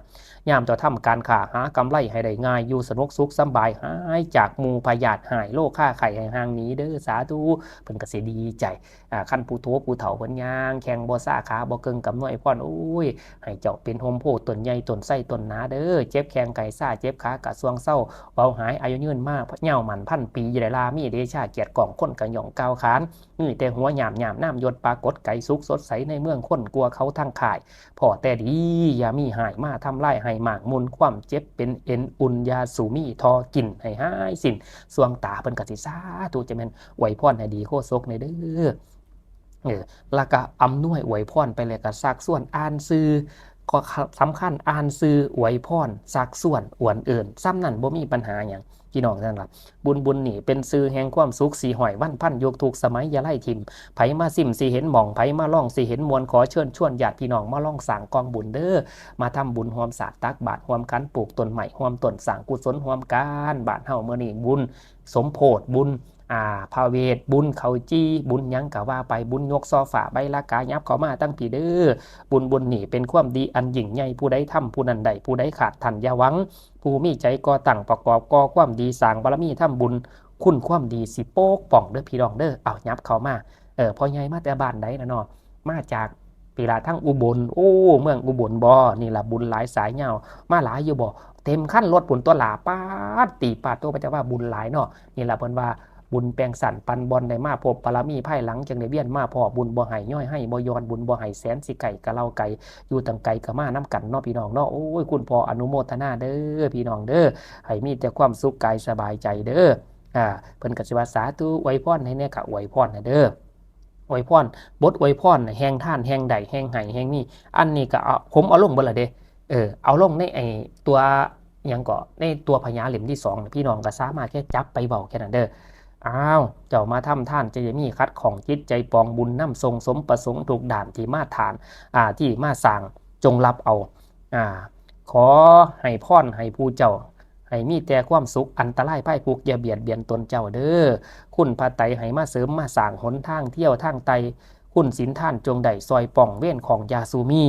ຍາມເຈົ້າທຳການຄ້າ ຫາກຳໄລໃຫ້ໄດ້ງ່າຍ, ຢູ່ສະໜຸກສຸກສຳບາຍ, ຫາຍຈາກໝູ່ພະຍາດຮ້າຍ, ໂລຄາໄຂ້ໃຫ້ຫ່າງໜີເດີ້, ສາທຸ. ເພິ່ນກະຊິດີໃຈ. ອ່າ ຄັນຜູ້ໂທຜູ້ເຖົ້າເພິ່ນຍ່າງແຂ່ງບໍ່ຊາ ຂາບໍ່ເກິ່ງ ກຳນວຍພອນ ໂອ້ຍ ໃຫ້ເຈົ້າເປັນຮົ່ມໂພຕົ້ນໃຫຍ່ ຕົ້ນໄຊ ຕົ້ນໜາເດີ້. ເຈັບແຂ້ງໄຂ້ຊາ ເຈັບຂາກະຊ່ວງເຊົາ, ເບົາຫາຍອາຍຸຍືນມາຍາວໝັ້ນພັນປີ. ຢ່າໄດ້ລາມີເດຊາກຽດກ້ອງ ຄົນກະຍ້ອງກ່າວຂານ. ມີແຕ່ຫົວຫຍາມໆ ນາມຍົດປາກົດໄກ, ສຸກສົດໃສໃນເມືອງຄົນ ກວ່າເຂົາທັງຄ້າຍ. ພໍແຕ່ດີ ຢ່າມີຮ້າຍມາທຳລາຍໃຫ້ໝາກໝຸ່ນ, ຄວາມເຈັບເປັນເອັນອຸ່ນ ຢ່າສູ່ມີທໍ່ກິນໃຫ້ຫາຍສິ້ນ. ສ່ວງຕາເພິ່ນກະຊິສາທຸ ຈະແມ່ນອວຍພອນໃຫ້ດີໂຄສົກແດ່ເດີ້. ເອີ ແລ້ວກະອຳນວຍອວຍພອນໄປ ແລ້ວກະຊັກຊວນອ່ານຊື່ ກໍສຳຄັນ ອ່ານຊື່ອວຍພອນ ຊັກຊວນ ອວນເອີ້ນ ສ່ຳນັ້ນບໍ່ມີບັນຫາຫຍັງ ພີ່ນ້ອງ. ນັ້ນລະ ບຸນ ບຸນນີ້ເປັນຊື່ແຫ່ງຄວາມສຸກ ສີ່ຮ້ອຍວັນພັນຍຸກ ທຸກສະໄໝຢ່າໄລຖິ້ມ. ໃຜມາຊິມຊິເຫັນໝ່ອງ ໃຜມາລອງຊິເຫັນມ່ວນ. ຂໍເຊີນຊວນຍາດພີ່ນ້ອງ ມາລອງສ້າງກອງບຸນເດີ້, ມາທຳບຸນຮ່ວມສາດ ຕັກບາດຮ່ວມຂັນ ປູກຕົ້ນໄມ້ຮ່ວມຕົ້ນ ສ້າງກຸສົນຮ່ວມກັນ. ບ້ານເຮົາມື້ນີ້ບຸນສົມໂພດ ບຸນ ອ່າ ພະເວດ ບຸນເຂົ້າຈີ່ ບຸນຫຍັງກະວ່າໄປ, ບຸນຍົກໂຊຟາໃບລະກາ ຫຍັບເຂົ້າມາທັງພີ້ເດີ້. ບຸນ ບຸນນີ້ເປັນຄວາມດີອັນຍິ່ງໃຫຍ່ ຜູ້ໃດທຳຜູ້ນັ້ນໄດ້ ຜູ້ໃດຂາດທ່ານຢ່າຫວັງ. ຜູ້ມີໃຈກໍ່ຕັ້ງປະກອບກໍ່ຄວາມດີ ສ້າງບາລະມີທຳບຸນ ຄຸນຄວາມດີຊິປົກປ້ອງເດີ້ ພີ່ນ້ອງເດີ້. ເອົາ ຫຍັບເຂົ້າມາ. ເອີ ພໍ່ໃຫຍ່ມາແຕ່ບ້ານໃດລະເນາະ? ມາຈາກພີ້ລະ ທາງອຸບົນ. ໂອ້ ເມືອງອຸບົນບໍ? ນີ້ລະ ບຸນຫຼາຍສາຍຍາວ. ມາຫຼາຍຢູ່ບໍ? ເຕັມຄັນລົດພຸ້ນຕົວະລະ. ປາດຕິປາດໂຕ ພະເຈົ້າວ່າບຸນຫຼາຍເນາະ. ນີ້ລະເພິ່ນວ່າບຸນແປງຊັ້ນປັນບ່ອນ ໄດ້ມາພົບບາລະມີພາຍຫຼັງ ຈຶ່ງໄດ້ວຽນມາພໍ້ບຸນ. ບໍ່ໃຫ້ຍ້ອຍໃຫ້ບໍ່ຍ້ອນບຸນ, ບໍ່ໃຫ້ແສນຊິໃກ້ກະເລົ່າໄກ, ຢູ່ຕັ້ງໄກກະມານຳກັນເນາະ ພີ່ນ້ອງເນາະ. ໂອ້ຍ ຄຸນພໍ່ອະນຸໂມທະນາເດີ້ ພີ່ນ້ອງເດີ້, ໃຫ້ມີແຕ່ຄວາມສຸກກາຍສະບາຍໃຈເດີ້. ອ່າ ເພິ່ນກະຊິວ່າ ສາທຸ ອວຍພອນໃຫ້ແດ່ ກະອວຍພອນໃຫ້ເດີ້. ອວຍພອນ ບົດອວຍພອນແຫ່ງທານ ແຫ່ງໄດ້ ແຫ່ງໃຫ້ ແຫ່ງມີ. ອັນນີ້ກະເອົາ ຜົມເອົາລົງເບິດລະເດ້. ເອີ ເອົາລົງໃນໄອ້ຕົວ ຫຍັງເກາະ ໃນຕົວພະຍາເຫຼັ້ມທີສອງ ພີ່ນ້ອງກໍສາມາດແຄ່ຈັບໄປເວົ້າແຄ່ນັ້ນເດີ້. ອ້າວ ເຈົ້າມາທຳທານ ຈະຢ່າມີຂັດຂ້ອງຈິດໃຈ ປອງບຸນນຳສົ່ງ ສົມປະສົງທຸກດ້ານ ທີ່ມາທານ ອ່າ ທີ່ມາສ້າງ ຈົ່ງຮັບເອົາ. ອ່າ ຂໍໃຫ້ພອນໃຫ້ຜູ້ເຈົ້າ ໃຫ້ມີແຕ່ຄວາມສຸກ ອັນຕະລາຍໄພທຸກຢ່າບຽດບຽນຕົນເຈົ້າເດີ້. ຄຸນພະໄຕໃຫ້ມາເສີມມາສ້າງ ຫົນທາງທ່ຽວທາງໄຕ່ ຄຸນສິນທານຈົ່ງໄດ້ຊ່ອຍປ້ອງເວນຂອງຢ່າສູ່ມີ.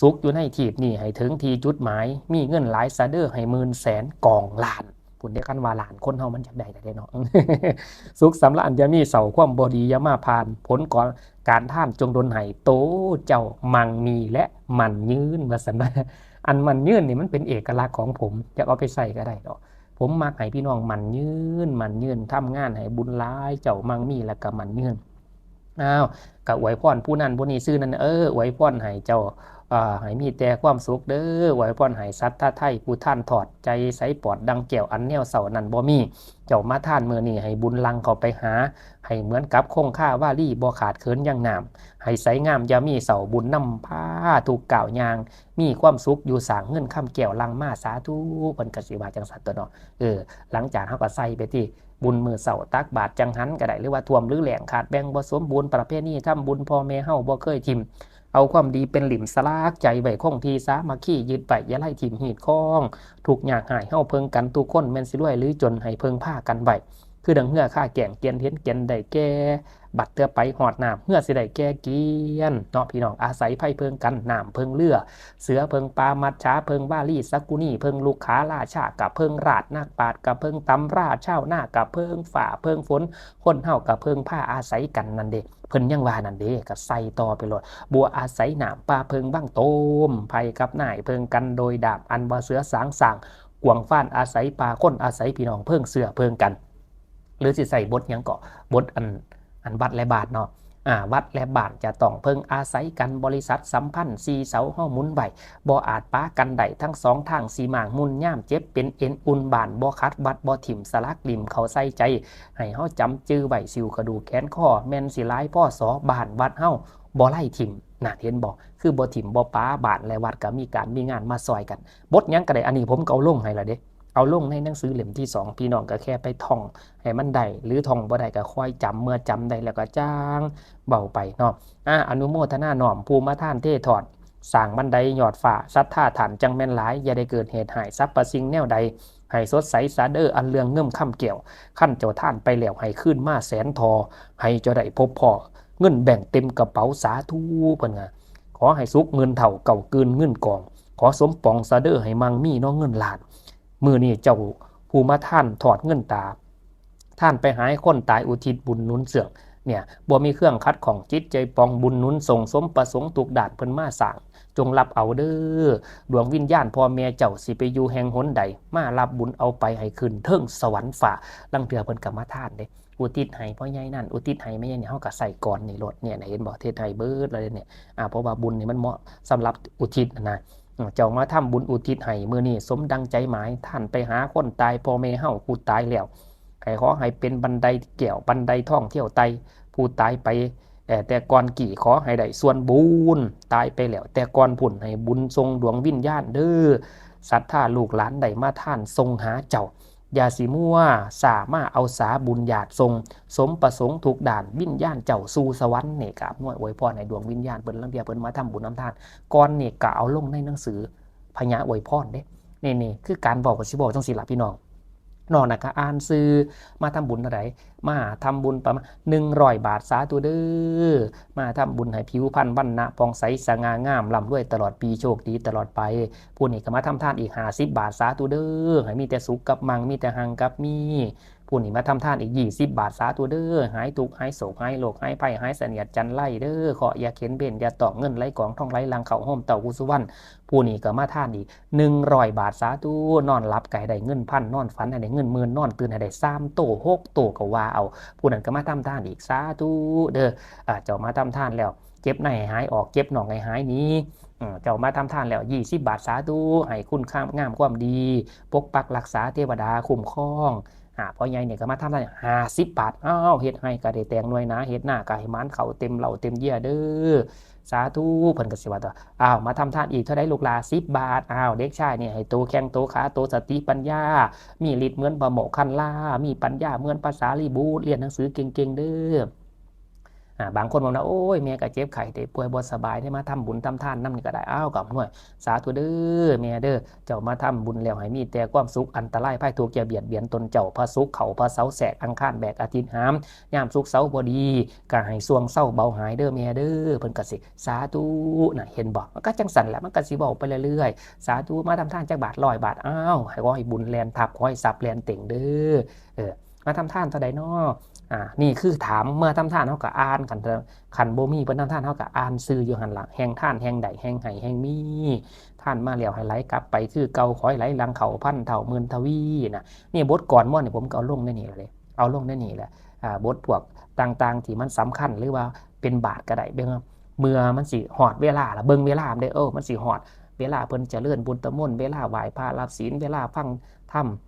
ສຸກຢູ່ໃນທີບນີ້ໃຫ້ເຖິງທີ່ຈຸດໝາຍ ມີເງິນຫຼາຍຊະເດີ້ ໃຫ້ໝື່ນແສນກອງລ້ານ ພຸ້ນເດ້. ຄັນວ່າລ້ານ ຄົນເຮົາມັນຢາກໄດ້ແລ້ວເດ້ເນາະ. ສຸກສຳລານຢ່າມີເສົ້າ ຄວາມບໍ່ດີຢ່າມາຜ່ານ ຜົນຂອງການທານຈົ່ງດົນໃຫ້ໂຕເຈົ້າໝັ່ງມີ ແລະ ໝັ້ນຍືນ ວ່າຊັ້ນ. ອັນໝັ້ນຍືນນີ້ມັນເປັນເອກະລັກຂອງຜົມ ຢາກເອົາໄປໃຊ້ກໍໄດ້ດອກ. ຜົມມັກໃຫ້ພີ່ນ້ອງໝັ້ນຍືນ ໝັ້ນຍືນ ທຳງານໃຫ້ບຸນຫຼາຍ ເຈົ້າໝັ່ງມີ ແລະ ກໍໝັ້ນຍືນ. ອ້າວ ກະອວຍພອນຜູ້ນັ້ນຜູ້ນີ້ຊື່ນັ້ນ ເອີ ອວຍພອນໃຫ້ເຈົ້າ ເອີ ໃຫ້ມີແຕ່ຄວາມສຸກເດີ້. ອວຍພອນໃຫ້ສັດທາໄທ ຜູ້ທ່ານທອດໃຈໃສປອດດັ່ງແກ້ວ ອັນແນວເສົ້ານັ້ນບໍ່ມີ. ເຈົ້າມາທານມື້ນີ້ ໃຫ້ບຸນຫຼັ່ງເຂົ້າໄປຫາ ໃຫ້ເໝືອນກັບຄົງຄາວາລີ ບໍ່ຂາດເຂີນຍັງນ້ຳ ໃຫ້ໃສງາມຢ່າມີເສົ້າ. ບຸນນຳພາທຸກກ້າວຍ່າງ ມີຄວາມສຸກຢູ່ສ້າງເງິນຄຳແກ້ວຫຼັ່ງມາ ສາທຸ. ເພິ່ນກະຊິວ່າຈັ່ງຊັ້ນຕົວະເນາະ. ເອີ ຫຼັງຈາກເຮົາກໍໃສ່ໄປທີ່ບຸນມື້ເຊົ້າ ຕັກບາດຈັງຫັນກໍໄດ້ ຫຼືວ່າຖ້ວມ ຫຼືແລ້ງ ຂາດແບ່ງບໍ່ສົມບູນ ປະເພນີທຳບຸນ ພໍ່ແມ່ເຮົາບໍ່ເຄີຍຖິ້ມ ເອົາຄວາມດີເປັນຫຼິ່ມ ສະຫຼາກໃຈໄວ້ຄົງທີ່ ສາມັກຄີຍຶດໄວ້ ຢ່າໄລຖິ້ມຮີດຄອງ. ທຸກຍາກຮ້າຍເຮົາເພິ່ງກັນ ທຸກຄົນແມ່ນຊິລວຍ ຫຼືຈົນ ໃຫ້ເພິ່ງພາກັນໄວ້ ຄືດັ່ງເຮືອຄາແກ້ງ ກຽນເຫັນແກ່ນໄດ້ແກ່ ບັດເທື່ອໄປຮອດນ້ຳ ເຮືອຊິໄດ້ແກ່ກຽນເນາະ ພີ່ນ້ອງ. ອາໄສໄພເພິ່ງກັນ ນ້ຳເພິ່ງເຮືອ ເສືອເພິ່ງປ່າ ມັດສາເພິ່ງວາລີ ສັກກຸນີເພິ່ງລຸກຂາ ລາຊາກະເພິ່ງລາດ ນັກປາດກະເພິ່ງຕຳລາ ຊາວນາກະເພິ່ງຟ້າເພິ່ງຝົນ ຄົນເຮົາກະເພິ່ງພາອາໄສກັນນັ້ນເດ້. ເພິ່ນຍັງວ່ານັ້ນເດ້ ກະໃສ່ຕໍ່ໄປໂລດ. ບົວອາໄສນ້ຳ ປາເພິ່ງວັງໂຕມ ໄພກັບນາຍເພິ່ງກັນໂດຍດາບ ອັນວ່າເສືອສາງສ້າງ ກວາງຟານອາໄສປ່າ ຄົນອາໄສພີ່ນ້ອງ ເພິ່ງເຊື້ອເພິ່ງກັນ. ຫຼືຊິໃສ່ບົດຫຍັງເກາະ ບົດອັນ ອັນວັດແລະບາດເນາະ. ອາ ວັດ ແລະ ບ້ານຈະຕ້ອງເພິ່ງອາໄສກັນ, ບໍລິສັດສຳພັນສີ່ເສົາເຮົາໝູນໄວ້ ບໍ່ອາດປາກັນໄດ້ທັງສອງທາງ, ສີມ້າງມຸນຍາມເຈັບເປັນເອັນອຸ່ນ, ບ້ານບໍ່ຂັດວັດບໍ່ຖິ້ມ, ສະຫຼັກຫຼິ້ມເຂົ້າໃສ່ໃຈ ໃຫ້ເຮົາຈຳຈື່ໄວ້, ສິວກະດູກແຂນຄໍ ແມ່ນຊິຫຼາຍ ພ.ສ. ບ້ານວັດເຮົາບໍ່ໄລ່ຖິ້ມ. ນັ້ນ ເຫັນບໍ່? ຄືບໍ່ຖິ້ມບໍ່ປາ, ບ້ານ ແລະ ວັດກໍມີການມີງານມາຊ່ອຍກັນ. ບົດຫຍັງກໍໄດ້, ອັນນີ້ຜົມກໍເອົາລົງໃຫ້ລະເດ້, ເອົາລົງໃນໜັງສືເຫຼັ້ມທີສອງ, ພີ່ນ້ອງກໍແຄ່ໄປທ່ອງໃຫ້ມັນໄດ້ ຫຼື ທ່ອງບໍ່ໄດ້ກໍຄ່ອຍຈຳ, ເມື່ອຈຳໄດ້ແລ້ວກໍຈັ່ງເວົ້າໄປເນາະ. ອາ ອະນຸໂມທະນານ້ອມ ຜູ້ມາທານເທທອດ ສ້າງບັນໄດຍອດຟ້າ, ສັດທາທ່ານຈັ່ງແມ່ນຫຼາຍ, ຢ່າໄດ້ເກີດເຫດຮ້າຍສັບພະສິ່ງແນວໃດ, ໃຫ້ສົດໃສສາເດີ ອັນເລື່ອງເງິນຄຳແກ້ວ, ຄັນເຈົ້າທານໄປແລ້ວ ໃຫ້ຄືນມາແສນທໍ່, ໃຫ້ເຈົ້າໄດ້ພົບພໍ້ ເງິນແບງເຕັມກະເປົາ ສາທຸ ເພິ່ນວ່າ. ຂໍໃຫ້ສຸກໝື່ນເທົ່າ ເກົ້າກີນເງິນກອງ, ຂໍສົມປອງສາເດີ ໃຫ້ມັ່ງມີເນາະເງິນລ້ານ. ມື້ນີ້ເຈົ້າຜູ້ມາທານທອດເງິນຕາ, ທ່ານໄປຫາຄົນຕາຍ ອຸທິດບຸນໜູນເຊື່ອງ, ເນຍ ບໍ່ມີເຄື່ອງຂັດຂ້ອງ, ຈິດໃຈປ່ອງ ບຸນໜູນສົ່ງ ສົມປະສົງທຸກດ້ານເພິ່ນມາສ້າງ, ຈົ່ງຮັບເອົາເດີ. ດວງວິນຍານພໍ່ແມ່ເຈົ້າ ຊິໄປຢູ່ແຫ່ງຫົນໃດ, ມາຮັບບຸນເອົາໄປ ໃຫ້ຂຶ້ນເທິງສະຫວັນຟ້າ. ລາງເທື່ອເພິ່ນກໍມາທານເດ້, ອຸທິດໃຫ້ພໍ່ໃຫຍ່ນັ້ນ ອຸທິດໃຫ້ແມ່ໃຫຍ່ນີ້, ເຮົາກໍໃສ່ກ່ອນນີ້ໂລດ, ເນຍ ເຫັນບໍ່? ເຮັດໃຫ້ເບິດເລີຍເນຍ. ອາ ເພາະວ່າບຸນນີ້ມັນເໝາະສຳລັບອຸທິດນະ. ເຈົ້າມາທຳບຸນອຸທິດໃຫ້ມື້ນີ້ ສົມດັ່ງໃຈໝາຍ. ທ່ານໄປຫາຄົນຕາຍ ພໍ່ແມ່ເຮົາຜູ້ຕາຍແລ້ວ, ໃຫ້ ຂໍໃຫ້ເປັນບັນໄດແກ້ວບັນໄດທອງທ່ຽວໄຕ່. ຜູ້ຕາຍໄປ ແຕ່ກ່ອນກີ້ ຂໍໃຫ້ໄດ້ສ່ວນບຸນ, ຕາຍໄປແລ້ວແຕ່ກ່ອນພຸ້ນ ໃຫ້ບຸນສົ່ງດວງວິນຍານເດີ. ສັດທາລູກຫຼານໄດ້ມາທານສົ່ງຫາເຈົ້າ, ຢ່າຊິມົວຊ້າ ມາເອົາສາບຸນຢາດສົ່ງ, ສົມປະສົງທຸກດ້ານ ວິນຍານເຈົ້າສູ່ສະຫວັນ. ນີ້ກໍອຳນວຍອວຍພອນໃຫ້ດວງວິນຍານເພິ່ນ, ລາງເທື່ອເພິ່ນມາທຳບຸນນຳທານກ່ອນນີ້ ກໍເອົາລົງໃນໜັງສືພະຍາອວຍພອນເດ້. ນີ້ ນີ້ຄືການເວົ້າ ກໍຊິເວົ້າຈັ່ງຊີ້ລະພີ່ນ້ອງ. ນອກນັ້ນກໍອ່ານຊື່ ມາທຳບຸນເທົ່າໃດ? ມາທຳບຸນປະມານໜຶ່ງຮ້ອຍບາດ, ສາທຸເດີ. ມາທຳບຸນໃຫ້ຜິວພັນວັນນະຜ່ອງໃສສະຫງ່າງາມ, ລ່ຳລວຍຕະຫຼອດປີ, ໂຊກດີຕະຫຼອດໄປ. ຜູ້ນີ້ກໍມາທຳທານອີກຫ້າສິບບາດ, ສາທຸເດີ. ໃຫ້ມີແຕ່ສຸກກັບມັ່ງ, ມີແຕ່ຮັ່ງກັບມີ. ຜູ້ນີ້ມາທຳທານອີກຊາວບາດ, ສາທຸເດີ. ຫາຍທຸກ, ຫາຍໂສກ, ຫາຍໂລກ, ຫາຍໄພ, ຫາຍສະເໜຽດຈັນໄລເດີ. ເຄາະຢ່າເຂັນ, ເວນຢ່າຕ້ອງ, ເງິນໄຫຼກອງ, ທອງໄຫຼຫຼັງເຂົ້າ, ໂຮມເຕົ້າກຸສຸວັນ. ຜູ້ນີ້ກໍມາທານອີກໜຶ່ງຮ້ອຍບາດ, ສາທຸ. ນອນຫຼັບກໍໃຫ້ໄດ້ເງິນພັນ, ນອນຝັນໃຫ້ໄດ້ເງິນໝື່ນ, ນອນຕື່ນໃຫ້ໄດ້ສາມໂຕ, ຫົກໂຕກໍວ່າເອົາ. ຜູ້ນັ້ນກໍມາທຳທານອີກ, ສາທຸເດີ. ອາ ເຈົ້າມາທຳທານແລ້ວ, ເຈັບໃນໃຫ້ຫາຍອອກ, ເຈັບນອກໃຫ້ຫາຍໜີ. ເຈົ້າມາທຳທານແລ້ວ ຊາວບາດ, ສາທຸ. ໃຫ້ຄຸນງາມຄວາມດີ ປົກປັກຮັກສາ, ເທວະດາຄຸ້ມຄອງ. ອາ ພໍ່ໃຫຍ່ນີ້ກໍມາທຳທານຫ້າສິບບາດ. ອ້າວ ເຮັດໄຮ່ກໍໄດ້ແຕງໜ່ວຍໜາ, ເຮັດນາກໍໃຫ້ໝານເຂົ້າເຕັມເລົ້າເຕັມເຢຍເດີ, ສາທຸ. ເພິ່ນກໍຊິວ່າຕໍ່, ອ້າວ ມາທຳທານອີກເທົ່າໃດລູກຫຼາ? ສິບບາດ. ອ້າວ ເດັກຊາຍນີ້ໃຫ້ໂຕແຂ້ງໂຕຂາ, ໂຕສະຕິປັນຍາ, ມີລິດເໝືອນພະໂມກຄັນລາ, ມີປັນຍາເໝືອນພະສາລີບຸດ, ຮຽນໜັງສືເກັ່ງໆເດີ. ອາ ບາງຄົນວ່າ ໂອ້ຍ ແມ່ກໍເຈັບໄຂ້ໄດ້ປ່ວຍບໍ່ສະບາຍເດ້, ມາທຳບຸນທຳທານນຳນີ້ກໍໄດ້. ອ້າວ ກໍອຳນວຍ, ສາທຸເດີແມ່ເດີ. ເຈົ້າມາທຳບຸນແລ້ວໃຫ້ມີແຕ່ຄວາມສຸກ, ອັນຕະລາຍໄພທຸກຢ່າບຽດບຽນຕົນເຈົ້າ. ພະສຸກເຂົ້າ, ພະເສົາແຊກ, ອັງຄານແບກ, ອາທິດຫາມ, ຍາມສຸກເສົາບໍ່ດີ ກໍໃຫ້ຊ່ວງເຊົາເບົາຫາຍເດີແມ່ເດີ. ເພິ່ນກໍຊິ ສາທຸ. ນະ ເຫັນບໍ່? ມັນກໍຈັ່ງຊັ້ນແຫຼະ, ມັນກໍຊິເວົ້າໄປເລື້ອຍໆ. ສາທຸ. ມາທຳທານຈັກບາດ? ຮ້ອຍບາດ. ອ້າວ ໃຫ້ ຂໍໃຫ້ບຸນແລ່ນທັບ, ຂໍໃຫ້ຊັບແລ່ນເຕັງເດີ. ເອີ ມາທຳທານເທົ່າໃດນໍ? ອາ ນີ້ຄືຖາມ, ເມື່ອທຳທານເຮົາກໍອ່ານ, ຄັນ ຄັນບໍ່ມີເພິ່ນທຳທານ ເຮົາກໍອ່ານຊື່ຢູ່ຫັ້ນລະ, ແຫ່ງທານແຫ່ງໄດ້, ແຫ່ງໃຫ້ແຫ່ງມີ. ທານມາແລ້ວໃຫ້ໄຫຼກັບໄປຄືເກົ່າ, ຂໍໃຫ້ໄຫຼຫຼັງເຂົ້າພັນເທົ່າໝື່ນທະວີນະ. ນີ້ບົດກ່ອນໝົດນີ້ ຜົມກໍເອົາລົງໃນນີ້ລະເດ້, ເອົາລົງໃນນີ້ແຫຼະ. ອາ ບົດພວກຕ່າງໆທີ່ມັນສຳຄັນ ຫຼືວ່າເປັນບາດກໍໄດ້, ເບິ່ງເມື່ອມັນຊິຮອດເວລາລະ, ເບິ່ງເວລານຳເດ້. ເອີ ມັນຊິຮອດເວລາເພິ່ນຈະເລີນພຸດທະມົນ, ເວລາໄຫວ້ພະຮັບສິນ, ເວລາຟັງທຳ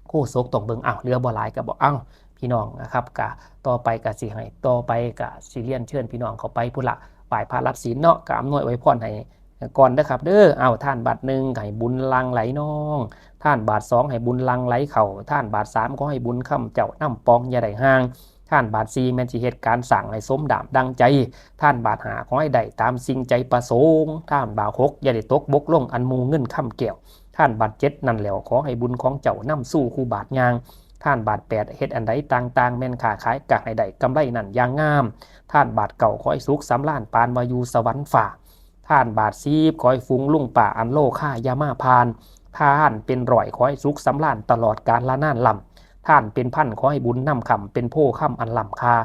ໂຄສົກຕ້ອງເບິ່ງ. ອ້າວ ເຫຼືອບໍ່ຫຼາຍກໍບອກ, ອ້າວ ພີ່ນ້ອງນະຄັບ, ກະຕໍ່ໄປກະຊິໃຫ້, ຕໍ່ໄປກະຊິລຽນເຊີນພີ່ນ້ອງເຂົ້າໄປພຸ້ນລະ, ໄຫວ້ພະຮັບສິນເນາະ, ກະອຳນວຍອວຍພອນໃຫ້ກ່ອນເດີຄັບເດີ. ອ້າວ ທານບາດໜຶ່ງໃຫ້ບຸນຫຼັ່ງໄຫຼນອງ, ທານບາດສອງໃຫ້ບຸນຫຼັ່ງໄຫຼເຂົ້າ, ທານບາດສາມຂໍໃຫ້ບຸນຄຳເຈົ້ານຳປອງຢ່າໄດ້ຫ່າງ, ທານບາດສີ່ແມ່ນຊິເຮັດການສ້າງໃຫ້ສົມດາມດັ່ງໃຈ, ທານບາດຫ້າຂໍໃຫ້ໄດ້ຕາມສິ່ງໃຈປະສົງ, ທານບາດຫົກຢ່າໄດ້ຕົກບົກລົງອັນໝູ່ເງິນຄຳແກ້ວ, ທານບາດເຈັດນັ້ນແລ້ວ ຂໍໃຫ້ບຸນຂອງເຈົ້ານຳສູ່ຄູ່ບາດຍ່າງ, ທານບາດແປດເຮັດອັນໃດຕ່າງໆ ແມ່ນຄ້າຂາຍກໍໃຫ້ໄດ້ກຳໄລນັ້ນຢ່າງງາມ, ທານບາດເກົ້າຂໍໃຫ້ສຸກສຳລານປານວ່າຢູ່ສະຫວັນຟ້າ, ທານບາດສິບຂໍໃຫ້ຝູງລຸງປ້າອັນໂລຄາຢ່າມາຜ່ານ, ທານເປັນຮ້ອຍຂໍໃຫ້ສຸກສຳລານຕະຫຼອດການລະນານລຳ, ທານເປັນພັນຂໍໃຫ້ບຸນນຳຄຳເປັນໂພຄຳອັນລ້ຳຄ່າ,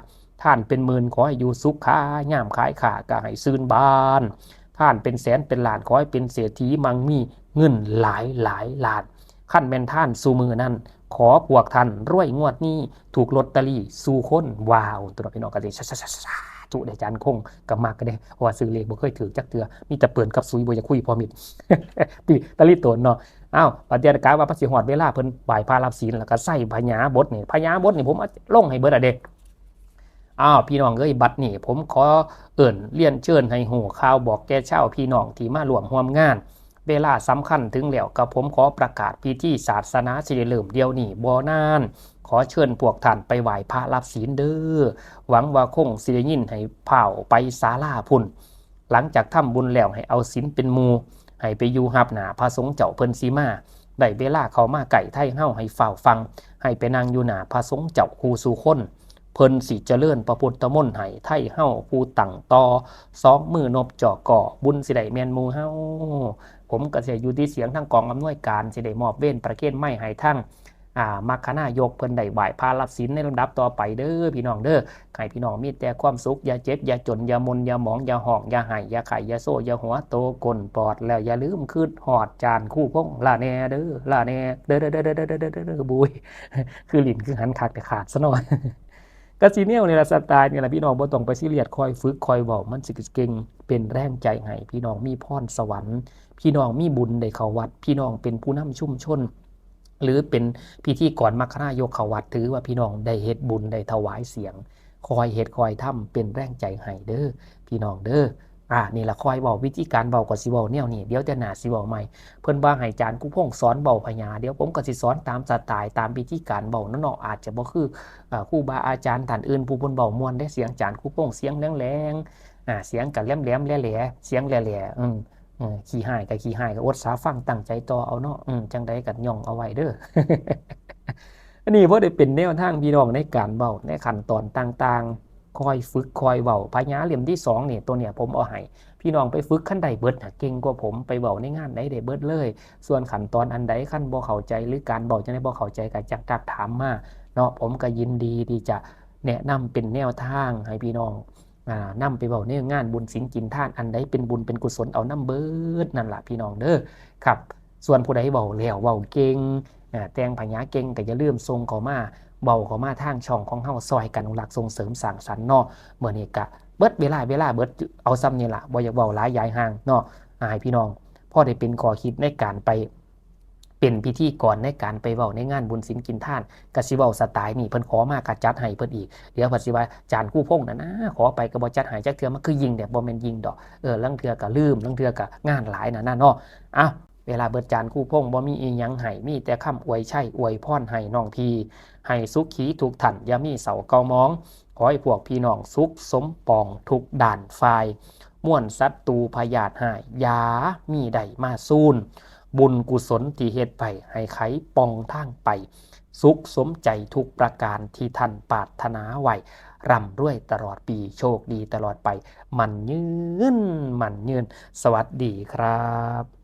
ທ່ານເປັນໝື່ນ ຂໍໃຫ້ຢູ່ສຸກຂາ, ຍາມຂາຍຂ້າກໍໃຫ້ຊື່ນບານ. ທ່ານເປັນແສນເປັນລ້ານ ຂໍໃຫ້ເປັນເສດຖີ ມັ່ງມີເງິນຫຼາຍໆລ້ານ. ຄັນແມ່ນທ່ານຊຸມື້ນັ້ນ ຂໍພວກທ່ານລວຍງວດນີ້ ຖືກລອດຕະລີສູ່ຄົນ. ວ້າວ ຕົວເນາະ ພີ່ນ້ອງກໍຊິສາ ສຸເດ້ ອາຈານຄົງກໍມັກເດ້ ເພາະວ່າຊື້ເລກບໍ່ເຄີຍຖືກຈັກເທື່ອ ມີແຕ່ເປີ້ນກັບສຸຍ ບໍ່ຢາກຄຸຍພໍມິດ ຕິຕະລິໂຕນເນາະ. ອ້າວ ບັດເທື່ອກະວ່າມັນຊິຮອດເວລາເພິ່ນໄຫວ້ພະຮັບສິນ ແລ້ວກໍໃຊ້ພະຍາບົດນີ້ ພະຍາບົດນີ້ ຜົມເອົາລົງໃຫ້ເບິດລະເດ້. ອ້າວ ພີ່ນ້ອງເອີຍ ບັດນີ້ຜົມຂໍເອີ້ນລຽນເຊີນໃຫ້ຮູ້ຂ່າວ ບອກແກ່ຊາວພີ່ນ້ອງທີ່ມາຮ່ວມຮ່ວມງານ ເວລາສຳຄັນເຖິງແລ້ວ ກະຜົມຂໍປະກາດ ພິທີສາສະໜາຊິໄດ້ເລີ່ມດຽວນີ້ບໍ່ນານ. ຂໍເຊີນພວກທ່ານໄປໄຫວ້ພະຮັບສິນເດີ້. ຫວັງວ່າຄົງຊິໄດ້ຍິນ ໃຫ້ຟ້າວໄປສາລາພຸ້ນ. ຫຼັງຈາກທຳບຸນແລ້ວ ໃຫ້ເອົາສິນເປັນໝູ່ ໃຫ້ໄປຢູ່ຮັບໜ້າພະສົງເຈົ້າເພິ່ນຊິມາ. ໄດ້ເວລາເຂົ້າມາໃກ້ໄທເຮົາ ໃຫ້ຟ້າວຟັ່ງ ໃຫ້ໄປນັ່ງຢູ່ໜ້າພະສົງເຈົ້າຄູ່ສູ່ຄົນ. ເພິ່ນຊິຈະເລີນພະພຸດທະມົນໃຫ້ ໄທເຮົາຜູ້ຕັ້ງຕໍ່ ສອງມືນົບຈໍ້ກໍ ບຸນຊິໄດ້ແມ່ນໝູ່ເຮົາ. ຜົມກໍຊິຢູ່ຕິດສຽງທາງກອງອຳນວຍການ ຊິໄດ້ມອບເວນປະເຄນໄມໃຫ້ທາງ ອ່າ ມັກຄະນາຍົກເພິ່ນໄດ້ໄຫວ້ພະຮັບສິນໃນລຳດັບຕໍ່ໄປເດີ້ ພີ່ນ້ອງເດີ້. ໃຫ້ພີ່ນ້ອງມີແຕ່ຄວາມສຸກ ຢ່າເຈັບ ຢ່າຈົນ ຢ່າໝົ່ນ ຢ່າໝອງ ຢ່າຮ້ອງ ຢ່າໄຫ້ ຢ່າໄຂ້ ຢ່າໂຊ ຢ່າຫົວໂຕ ກົ້ນປອດ ແລ້ວຢ່າລືມຄຶດຮອດຈານຄູພົງ ລະແນ່ເດີ້ ລະແນ່ເດີ້ ເດີ້ ບຸຍ ຄືຫຼິ້ນຄືຫັນຄັກແຕ່ຂາດຊະເນາະ. ກະຊິແນວນີ້ລະ ສະໄຕນີ້ລະ ພີ່ນ້ອງບໍ່ຕ້ອງໄປຊີຣຽສ ຄ່ອຍຝຶກຄ່ອຍເວົ້າ ມັນຊິເກັ່ງ ເປັນແຮງໃຈໃຫ້ ພີ່ນ້ອງມີພອນສະຫວັນ ພີ່ນ້ອງມີບຸນໄດ້ເຂົ້າວັດ ພີ່ນ້ອງເປັນຜູ້ນຳຊຸມຊົນ ຫຼືເປັນພິທີກອນມັກຄະນາຍົກເຂົ້າວັດ ຖືວ່າພີ່ນ້ອງໄດ້ເຮັດບຸນ ໄດ້ຖວາຍສຽງ. ຄ່ອຍເຮັດຄ່ອຍທຳ ເປັນແຮງໃຈໃຫ້ເດີ້ ພີ່ນ້ອງເດີ້. ອາ ນີ້ລະ ຄ່ອຍເວົ້າ ວິທີການເວົ້າກໍຊິເວົ້າແນວນີ້ ດຽວແຕ່ໜ້າຊິເວົ້າໃໝ່. ເພິ່ນວ່າໃຫ້ອາຈານຄູພົງສອນເວົ້າພະຍາ ດຽວຜົມກໍຊິສອນຕາມສະໄຕ ຕາມວິທີການເວົ້າເນາະ ອາດຈະບໍ່ຄື ເອີ ຄູບາອາຈານທ່ານອື່ນ ຜູ້ເພິ່ນເວົ້າມ່ວນເດ້ ສຽງອາຈານຄູພົງສຽງແຫຼງໆ ອາ ສຽງກໍແຫຼມໆ ແຫຼໆ ສຽງແຫຼໆ ອືມ ເອີ ຂີ້ຮ້າຍກໍຂີ້ຮ້າຍ ກໍອົດສາຟັງ ຕັ້ງໃຈຕໍ່ເອົາເນາະ ອືມ ຈັ່ງໃດກໍຍ່ອງເອົາໄວ້ເດີ້. ອັນນີ້ພໍໄດ້ເປັນແນວທາງ ພີ່ນ້ອງ ໃນການເວົ້າໃນຂັ້ນຕອນຕ່າງໆ ຄ່ອຍຝຶກຄ່ອຍເວົ້າ. ພະຍາເຫຼັ້ມທີສອງນີ້ ໂຕເນີ້ຍຜົມເອົາໃຫ້ ພີ່ນ້ອງໄປຝຶກ ຄັນໄດ້ເບິດນະ ເກັ່ງກວ່າຜົມ ໄປເວົ້າໃນງານໃດໄດ້ເບິດເລີຍ. ສ່ວນຂັ້ນຕອນອັນໃດ ຄັນບໍ່ເຂົ້າໃຈ ຫຼືການເວົ້າຈັ່ງໃດບໍ່ເຂົ້າໃຈ ກໍຈັກທັກຖາມມາເນາະ ຜົມກໍຍິນດີທີ່ຈະແນະນຳເປັນແນວທາງໃຫ້ພີ່ນ້ອງ ອາ ນຳໄປເວົ້າໃນງານບຸນສິນກິນທານ ອັນໃດເປັນບຸນເປັນກຸສົນ ເອົານຳເບິດນັ້ນລະ ພີ່ນ້ອງເດີ້ ຄັບ. ສ່ວນຜູ້ໃດເວົ້າແລ້ວເວົ້າເກັ່ງ ອາ ແຕ່ງພະຍາເກັ່ງ ກໍຢ່າລືມສົ່ງເຂົ້າມາ ເວົ້າເຂົ້າມາທາງຊ່ອງຂອງເຮົາ ຊ່ອຍກັນອະນຸລັກສົ່ງເສີມສ້າງສັນເນາະ. ມື້ນີ້ກະເບິດເວລາ ເວລາເບິດ ເອົາສ່ຳນີ້ລະ ບໍ່ຢາກເວົ້າຫຼາຍຢາຍຫ່າງເນາະ ໃຫ້ພີ່ນ້ອງພໍໄດ້ເປັນຂໍ້ຄິດໃນການໄປ ເປັນພິທີກອນໃນການໄປເວົ້າໃນງານບຸນສິນກິນທານ ກະຊິເວົ້າສະໄຕນີ້ ເພິ່ນຂໍມາກະຈັດໃຫ້ເພິ່ນອີກ. ດຽວເພິ່ນຊິວ່າ ອາຈານຄູພົງນັ້ນນະ ຂໍໄປກໍບໍ່ຈັດໃຫ້ຈັກເທື່ອ ມັນຄືຍິ່ງແດ່ ບໍ່ແມ່ນຍິ່ງດອກ ເອີ ລາງເທື່ອກະລືມ ລາງເທື່ອກະງານຫຼາຍນັ້ນນະເນາະ. ເອົ້າ ເວລາເບິດ ອາຈານຄູພົງບໍ່ມີອີ່ຫຍັງໃຫ້ ມີແຕ່ຄຳອວຍໄຊອວຍພອນໃຫ້ນ້ອງພີ່ ໃຫ້ສຸຂີທຸກທ່ານ ຢ່າມີເສົ້າເກົ້າໝອງ ຂໍໃຫ້ພວກພີ່ນ້ອງສຸກສົມປອງທຸກດ້ານຝ່າຍ ມວນສັດຕູພະຍາດຮ້າຍ ຢ່າມີໄດ້ມາຊູນ ບຸນກຸສົນທີ່ເຮັດໄວ້ ໃຫ້ໄຂປ່ອງທາງໄປ ສຸກສົມໃຈທຸກປະການທີ່ທ່ານປາດຖະໜາໄວ້ ຮ່ຳລວຍຕະຫຼອດປີ ໂຊກດີຕະຫຼອດໄປ ໝັ້ນຍືນ ໝັ້ນຍືນ. ສະຫວັດດີຄັບ.